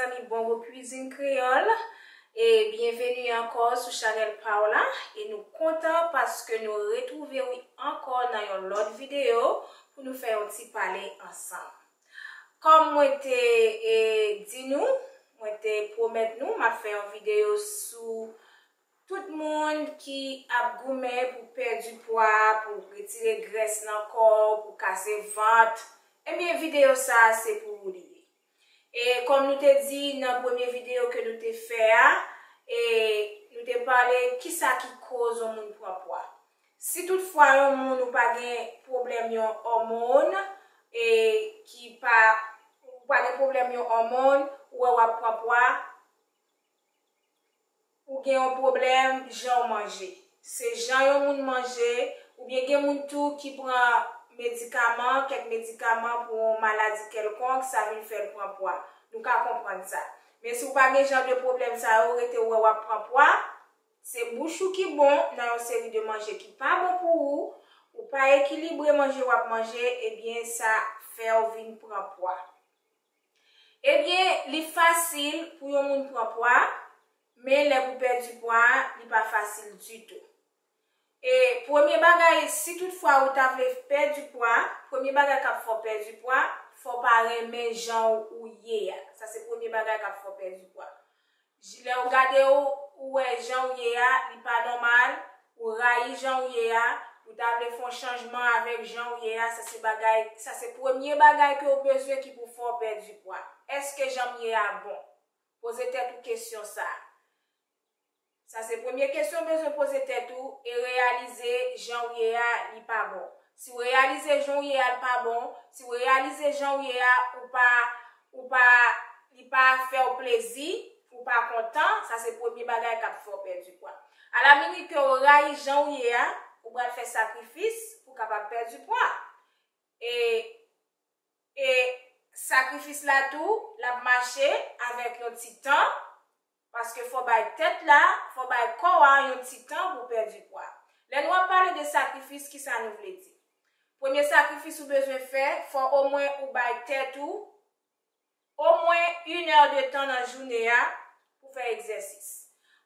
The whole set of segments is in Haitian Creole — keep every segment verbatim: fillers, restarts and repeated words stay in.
zanmi Bongo Cuisine Kreyòl, e byenveni ankò sou chanèl pa w la. E nou kontan paske nou retwouve w ankò nan yon lòt videyo pou nou fè yon ti pale ansanm. Kòm mwen te, e, di nou, mwen te pwomèt nou, m ap fè yon videyo sou tout moun ki ap goumen pou pèdi pwa, pou retire grès nan kò, pou kase vant. Ebyen, videyo sa a se pou ou li ye. E kòm nou te di nan premye videyo ke nou te fè a, e nou te pale kisa ki koz yon moun pran pwa. Si toutfwa yon moun ou pa gen pwoblèm yon òmòn, e ki pa, ou pa gen pwoblèm yon òmòn, ou wè w ap pran pwa, ou gen yon pwoblèm jan w manje. Se jan yon moun manje, oubyen gen moun tou ki pran medikaman, kèk medikaman pou yon maladi kèlkonk, sa vin fè l pran pwa. Nou ka konprann sa. Men si w pa gen jan de pwoblèm sa yo, rete w wè w ap pran pwa, se bouch ou ki bon nan yon seri de manje ki pa bon pou ou, ou pa ekilibre manje w ap manje, ebyen sa fè w vin pran pwa. Ebyen, li fasil pou yon moun pran pwa, men lè pou pèdi pwa a, li pa fasil ditou. E premye bagay, si toutfwa ou ta vle pèdi pwa, premye bagay k ap fè w pèdi pwa, fò w pa renmen jan ou ye a. Sa se premye bagay k ap fè w pèdi pwa. J-, lè w gade w, ou wè jan w ye a, li pa nòmal, ou rayi jan w ye a, ou ta vle fè yon chanjman avèk jan w ye a, sa se bagay, sa se premye bagay ke w bezwen ki pou fè w pèdi pwa. Èske jan m ye a bon? Poze tèt ou kesyon sa a. Sa se premye kesyon w bezwen poze tèt ou e reyalize jan w ye a, li pa bon. Si w reyalize jan w ye a, li pa bon, si w reyalize jan w ye a, ou pa, ou pa, li pa fè w plezi, ou pa kontan, sa se premye bagay k ap fè w pèdi pwa. Alaminit ke w rayi jan w ye a, ou pral fè sakrifis pou w kapab pèdi pwa. E, e sakrifis la tou, l ap mache avèk yon ti tan, paske fò bay tèt la, fò bay kò a yon ti tan pou pèdi pwa. Lè nou ap pale de sakrifis, kisa nou vle di? Premye sakrifis ou bezwen fè, fò omwen ou bay tèt ou omwen inè de tan nan jounen an pou fè egzèsis.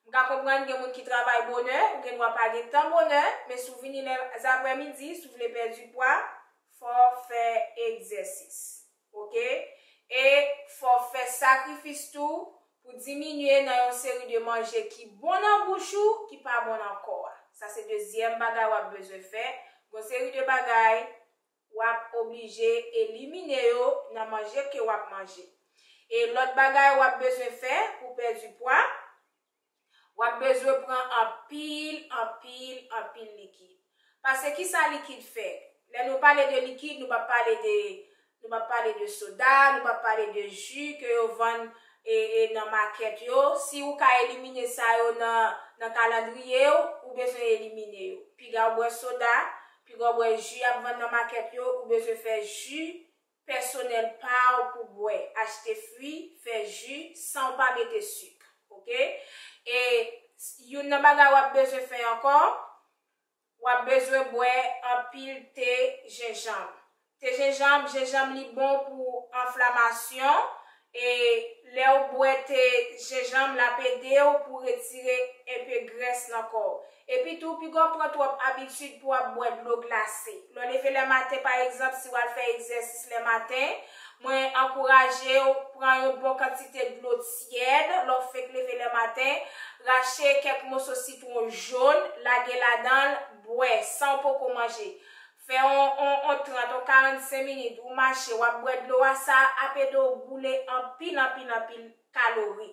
M ka konprann gen moun ki travay bonè, ou gen dwa pa gen tan bonè, men si w vini lè zaprèmidi, si w vle pèdi pwa, fò w fè egzèsis. Oke? E fò w fè sakrifis tou pou diminye nan yon seri de manje ki bon nan bouch ou, ki pa bon nan kò a. Sa se dezyèm bagay w ap bezwen fè. Gon seri de bagay w ap oblije elimine yo nan manje ke w ap manje. E lòt bagay w ap bezwen fè pou pèdi pwa, w ap bezwen pran anpil, anpil, anpil likid. Paske kisa likid fè? Lè nou pale de likid, nou p ap pale de, nou p ap pale de soda, nou p ap pale de ji ke yo vann e, e nan makèt yo. Si ou ka elimine sa yo nan, nan kalandriye w, ou bezwen elimine yo. Piga w bwè soda, piga w bwè ji y ap vann nan makèt yo, ou bezwen fè ji pèsonèl pa w pou bwè. Achte fwi, fè ji, san w pa mete sik. Oke? E youn nan bagay w ap bezwen fè ankò, w ap bezwen bwè anpil te jenjanm. Te jenjanm, jenjanm li bon pou enflamasyon, e lè w bwè te jenjanm, l ap ede w pou retire enpe grès nan kò w. Epi tou, piga w pran twòp abitid pou w ap bwè dlo glase. Lè w leve lè maten, pa egzanp, si w al fè egzèsis lè maten, mwen ankouraje w pran yon bon kantite dlo tyèd lè w fenk leve lè maten, rache kèk moso sitwon jòn, lage ladan l, bwè, san w poko manje. Fè on, on, on trant, on karannsenk minit, ou mache, w ap bwè dlo a, sa ap ede w boule anpil, anpil, anpil kalori.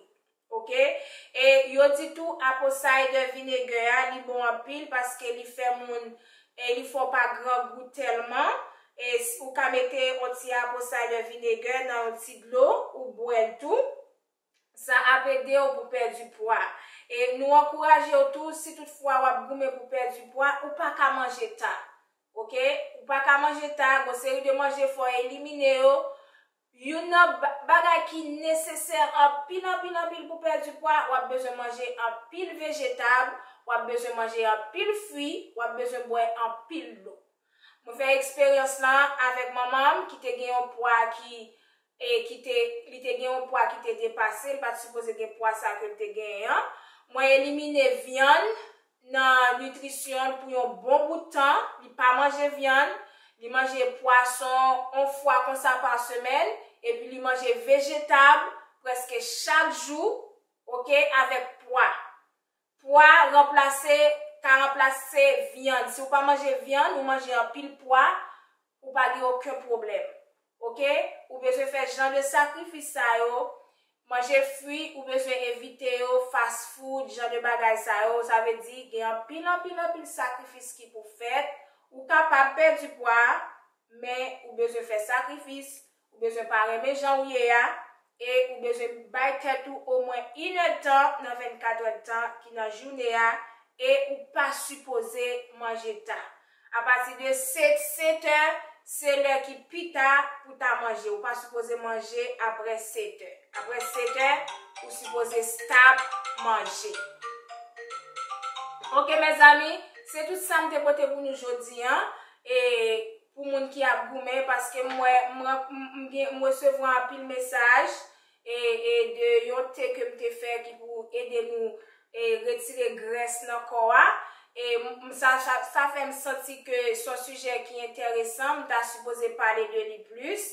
Oke? E yo di tou, apple cider vinegar a, li bon anpil paske li fè moun, e li fè w pa grangou tèlman. E s-, ou ka mete yon ti apple cider vinegar nan yon ti dlo, ou bwè l tou. Sa ap ede w pou pèdi pwa. E nou ankouraje w tou, si toutfwa w ap goumen pou pèdi pwa, ou pa ka manje ta. Oke? Ou pa ka manje ta, gon seri de manje fò w elimine yo. Youn nan ba-, bagay ki nesesè anpil, anpil, anpil pou pèdi pwa, w ap bezwen manje anpil vejetab, w ap bezwen manje anpil fwi, w ap bezwen bwè anpil dlo. Mwen fè eksperyans lan avèk manman m ki te gen yon pwa ki, e ki te, li te gen yon pwa ki te depase, li pa t sipoze gen pwa sa ke l te genyen an. Mwen elimine vyann nan nitrisyon l pou yon bon bout tan. Li pa manje vyann, li manje pwason yon fwa konsa pa semèn, epi li manje vejetab prèske chak jou, oke, avèk pwa. Pwa ranplase, ka ranplase vyann. Si w pa manje vyann, ou manje anpil pwa, ou pa gen okenn pwoblèm. Oke? Ou bezwen fè jan de sakrifis sa yo. Manje fwi, ou bezwen evite yo, fast food, jan de bagay sa yo. Sa vle di, gen anpil, anpil, anpil sakrifis ki pou fèt. Ou kapab pèdi pwa, men ou bezwen fè sakrifis, ou bezwen pa renmen jan w ye a, e ou bezwen bay tèt ou omwen inèdtan nan vennkat èdtan ki nan jounen an, e ou pa sipoze manje ta. Apati de sèt, sèt è, se lè ki pi ta pou ta manje. Ou pa sipoze manje apre sèt è. Apre sèt è, ou sipoze stop manje. Oke, mezanmi, se tout sa m te pote pou nou jodi an. E pou moun ki ap goumen, paske m wè, m, m, m gen, m resevwa anpil mesaj, e, e de yon te ke m te fè ki pou ede nou, e, retire grès nan kò a. E m, m, sa, sa, sa fè m santi ke se yon sijè ki enteresan, m ta sipoze pale de li plis.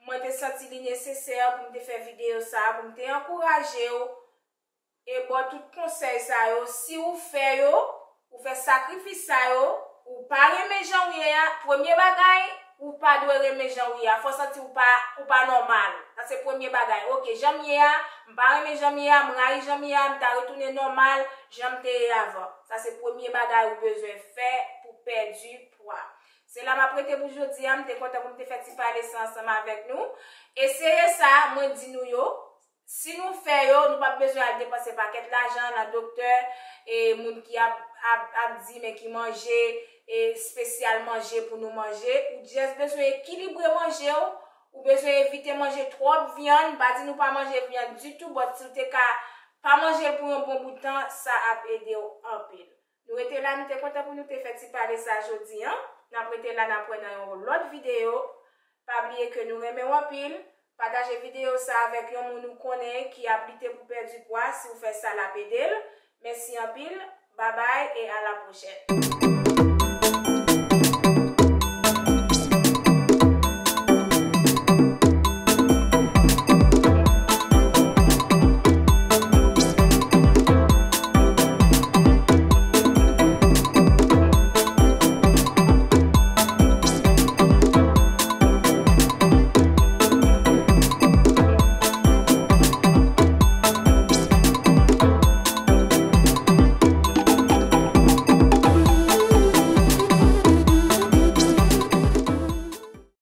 Mwen te santi li nesesè pou m te fè videyo sa a, pou m te ankouraje w e ba w tout konsèy sa yo. Si ou fè yo, ou fè sakrifis sa yo, ou pa renmen jan w ye a, premye bagay, ou pa dwe renmen jan w ye a. Fò w santi ou pa, ou pa nòmal. Sa se premye bagay. Oke, jan m ye a, m pa renmen jan m ye a, m rayi jan m ye a, m ta retounen nòmal, jan m te ye avan. Sa se premye bagay ou bezwen fè pou pèdi pwa. Se la m ap rete pou jodi a, m te kontan pou m te fè ti pale sa ansanm avèk nou. Eseye sa, mwen di nou yo. Si nou fè yo, nou p ap bezwen al depanse pakèt lajan nan doktè, e moun ki ap, ap, ap di men ki manje, e espesyal manje pou nou manje. Ou just bezwen ekilibre manje w, ou bezwen evite manje twòp vyann. M pa di nou pa manje vyann ditou, but si w te ka pa manje l pou yon bon bout tan, sa ap ede w anpil. Nou rete la, nou te kontan pou nou te fè ti pale sa jodi an. N ap rete la, n ap wè nan yon lòt videyo. Pa bliye ke nou renmen w anpil. Pataje videyo sa avèk yon moun ou konnen ki ap lite pou pèdi pwa. Si w fè sa, l ap ede l. Mèsi anpil. Babay e a la pwochèn.